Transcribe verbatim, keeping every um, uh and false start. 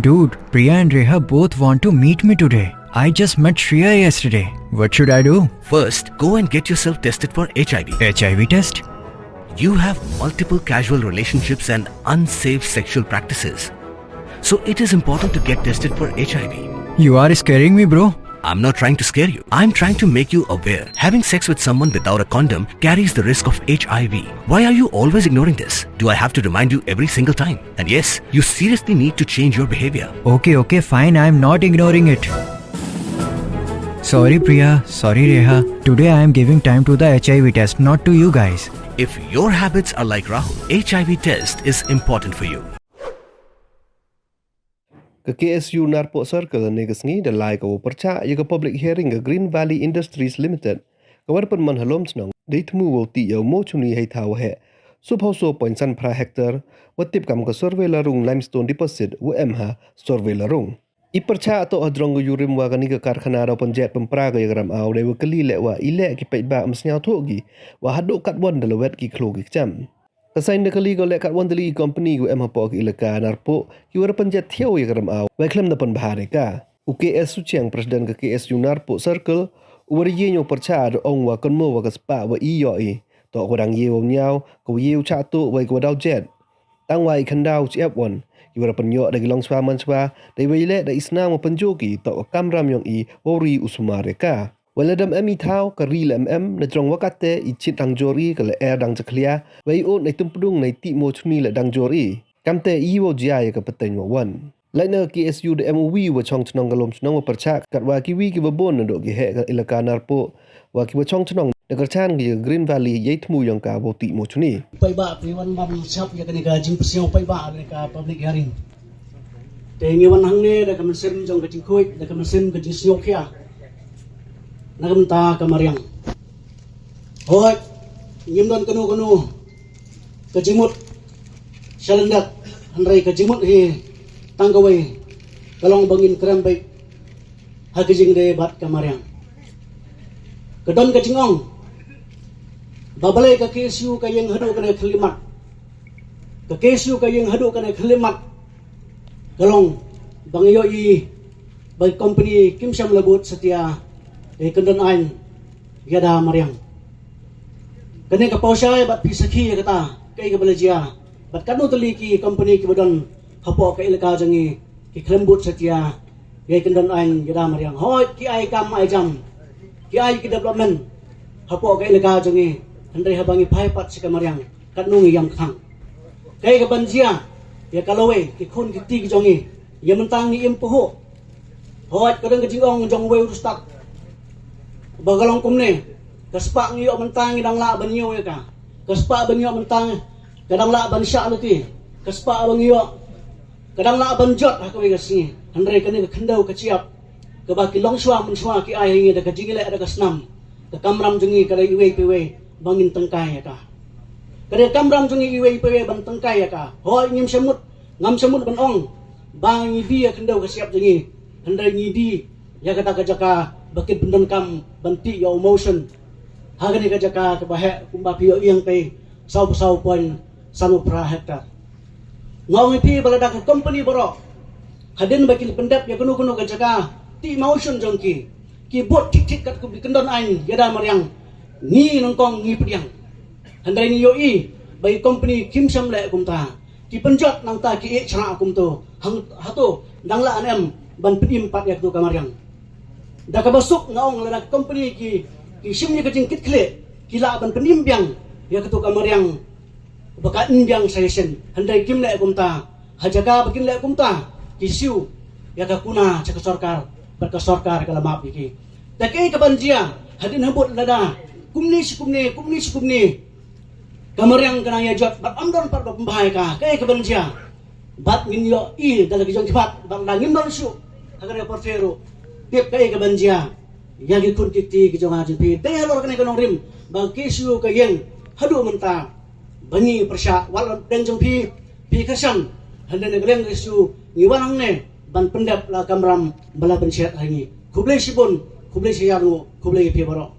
Dude, Priya and Reha both want to meet me today. I just met Shreya yesterday. What should I do? First, go and get yourself tested for H I V. H I V test? You have multiple casual relationships and unsafe sexual practices. So it is important to get tested for H I V. You are scaring me, bro. I'm not trying to scare you. I'm trying to make you aware. Having sex with someone without a condom carries the risk of H I V. Why are you always ignoring this? Do I have to remind you every single time? And yes, you seriously need to change your behavior. Okay, okay, fine. I'm not ignoring it. Sorry, Priya. Sorry, Reha. Today I am giving time to the H I V test, not to you guys. If your habits are like Rahul, H I V test is important for you. Ka K S U Narpuh Circle ne ka sngi da lai ka u pyrchah ïa ka public hearing ka Green Valley Industries Limited, ka war pynman ha Lum Chnong, dei thmu wa u tih ïa u mo chuni hei thaw heh sub hauso point san phra hectare, wa tip kam ka survey la rung limestone deposit wa em ha survey la rung. I pyrchah toh ha jrong ka yurim wa kani ka karkhana da u pynjet pynpra ka ïa ka ram aw dei wa kali leh wa i leh ki paidbah ym sngewthuh ki wa haduh katwan da lawet ki khloo ki kjam. Ka saiñ da kali ko leh katwan tylli ki company ko em hapoh ki elaka Narpuh ki wa da pynjet thiaw ïa ka ram aw wa khlem da pynbha ïa ka. U K S Suchiang, President ka K S U Narpuh Circle, u wa da ïeng u pyrchah da ong wa kynmaw wa ka spah wa i ïoh i toh ka wa dang ïew wa ñiaw, ka wa ïew chah tuh wa ka wa daw jet. Tang wa i khyndaw chi ep wan ki wa da pynïoh da ki longswa manswa da i wa i leh da i snam wa pynjur ki toh ka kamram yong i wa u ri u sumar ïa ka. Wa la dam em i thaw ka ri la em em na jrong wa kate i chit dang jur i ka la er dang jakhlia wa i ut na i tympdung na i tih mo chuni la dang jur i. Kamte i wa u jia ïa ka pateng wa wan. Lait na ka K S U da em u wi wa chong chnong ka Lum Chnong wa pyrchah katwa ki wi ki wa bun na doh ki heh ka elaka Narpuh wa ki wa chong chnong da kyrchan ki ka Green Valley ïa i thmu yong ka wa u tih mo chuni. Paidbah, phi wan bam sap ïa kane ka jingpyrshang paidbah kane ka public hearing. Te ngi wan hangne da ka mynsiem jong ka jingkhuid, da ka mynsiem ka jingsngewkhia na ka bynta ka mariang. Hooid, ngim don kano kano ka jingmut shalyndet, hynrei ka jingmut hi tang kawei, ka long ba ngin kren beit ha ka jingdei bad ka mariang. Ka don ka jingong ba balei ka K S U ka ïeng haduh kane ka khyllipmat. Ka K S U ka ïeng haduh kane ka khyllipmat ka long ba ngi ïohi ba ki company kim shym la bud satia ka kyndon aiñ ïada mariang. Kane ka pawshai bad phi sakhi ïa kata, kaei kaba la jia bad katno tylli ki company kiba don hapoh ka elaka jong ngi ki khlem bud satia ïa kyndon aiñ ïada mariang. Hooid, ki ai kam ai jam, ki ai ki development hapoh ka elaka jong ngi, hynrei haba ngi phai pat sha ka mariang katno ngi ïam kthang. Kaei kaban jia ïa ka lawei ki khun ki kti ki jong ngi, ïa mynta ngi im pahuh. Hooid, ka don ka jingong jong uwei u riewstad ba ka long kumne: ka spah ngi ïoh mynta ngi dang lah ban ñiew ïa ka. Ka spah ba ngi ïoh mynta ka dang lah ban shah luti. Ka spah ba ngi ïoh ka dang lah ban jot ha kawei ka sngi. Hynrei kane ka khyndew ka shyiap kaba ki longshuwa mynshuwa ki ai ha ngi da ka jingïaleh da ka snam, ka kamram jong ngi ka dei iwei pa iwei ba ngin tyngkai ïa ka. Ka dei kamram jong ngi iwei pa iwei ban tyngkai ïa ka. Hooid, ngim shym mut, ngam shym mut ban ong ba ngi die ïa ka khyndew ka shyiap jong ngi, hynrei ngi die ïa kata ka jaka ba kin pyndonkam ban tih ïa u motion ha kane ka jaka kaba heh kumba phi ïohi hangtei, saw, saw point san u phra hektar. Nga ong ïa phi ba lada ka company baroh hadien ba kin pyndep ïa kano kano ka jaka tih motion jong ki, ki bud thik thik katkum ki kyndon aiñ ïada mariang, ngi nyngkong ngi pdiang. Hynrei ngi ïohi ba ki company kim shym leh kumta, ki pynjot nangta ki ïeh shrah kumto. Hang hato dang lah ne em ban pynim pat ïa kato ka mariang? Da kaba suk nga ong lada ka company ki, ki shim ïa ka jingkitkhlieh, ki lah ban pynim biang ïa kato ka mariang ba ka im biang sa shisien. Hynrei kim leh kumta. Ha jaka ba kin leh kumta, ki siew ïa ka kuna sha ka sorkar bad ka sorkar ka la map ïa ki. Te kaei kaban jia hadien habud lada kumne shi kumne, kumne shi kumne ka mariang ka nang ïa jot bad ym don pat ba pynbha ïa ka? Kaei kaban jia? Bad ngin ïohi da la ki jong ki pat bad la ngim don shuh ha kane ka pyrthei ruh. Tip kaei kaban jia ïa ki khun ki kti ki jong nga jong phi. Dei halor kane ka nongrim ba ka K S U ka ïeng haduh mynta ba ngi pyrshah, wat la dang jong phi, phi kyrshan. Hynrei na ka liang ka K S U ngi wan hangne ban pyndep la kamram ba la pynshet ha ngi. Khublei shibun, khublei shihajar nguh, khublei ïa phi baroh.